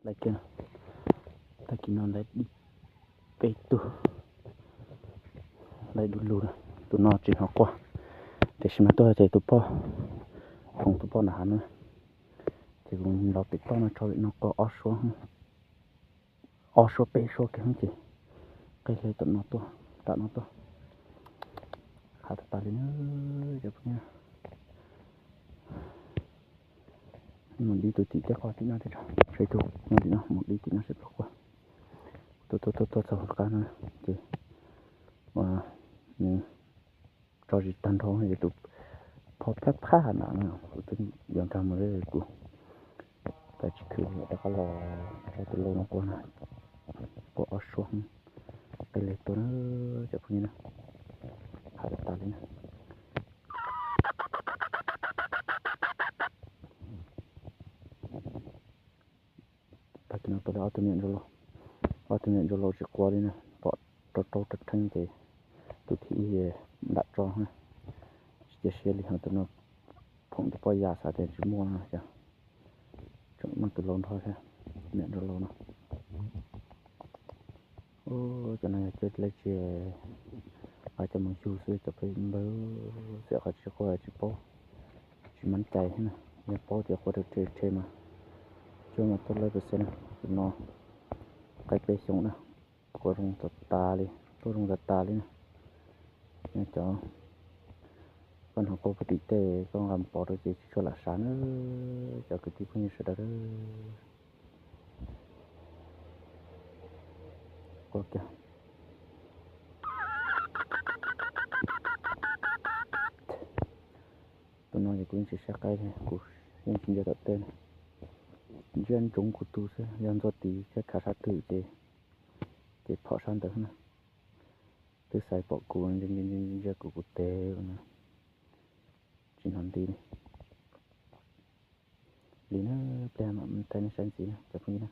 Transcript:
Lawv kiag, tag kis no lawv dib peb tug, lawv du lug, tus no tsis hnov quaj, tiam sis mas tuaj ces tus poj, phoom tus poj nram hav no, ces kuv los pem toj no tso li no quaj ob suab, ob suab peb suab kiag ces qe le tom no tuaj, nram no tuaj, hav tas tas li na. Cov phooj ywg, mus dib tus tim tej qhov tim no, seb tus no tim no, mus dib tim no seb puas quaj. Tuaj tuaj tuaj txog hauv qab no ces nws tso zis tag nrho ces tus poj plab phab nram no, kuv twb yuav nkag mus li kuv tsis khwv li, rov qab los tso tus lau no quaj na, quaj ob suab, qe le tuaj na, cov phooj ywg na, hav tas tas li na. Tag kis no tau li ob tug me nyuam ntsuag laus, ob tug me nyuam ntsuag laus tsis quaj li na, pom rau rau rheeb rheeb ces tus thib ib nram tso na, tsis cia siab li, ho tus no phoom tus poj yam xav tias tsis muaj no ces tseem muaj tus laus nrho thiab, me nyuam ntsuag laus no. Cov no yog cuab lej tsis, hais coj mus yug xwb cov phooj ywg, txawm qhov tsis quaj tsis paub, tsis mab cai thiab na, yog paub ces quaj rhe rhe mas cuab mas tuaj lawb pes xees na. Tus no qaib peb xyoos na, quaj zoo tas tas li, tuaj zoo tas tas li na. Cov koj hnov quaj puag tim tej koj nqa mus pov rau ces tsis tshua lam sav na, cov kwv tij phooj ywg sawv daws. Quaj kiag. Tus no ces kuv yeej tsis saib qaib li, kuv yeej tsis ntsia tom tej, ntsia ntsoov kuv tus xwb, yog ntxuag tid thiab khav sab twg ces, ces phom sab ntawd na. Twb xaiv pom kuv ntsia ntsia kuv kuv tes na, tsis hnov nti li. Li na, pliag mam thaij nej saib ntxiv na cov phooj ywg na.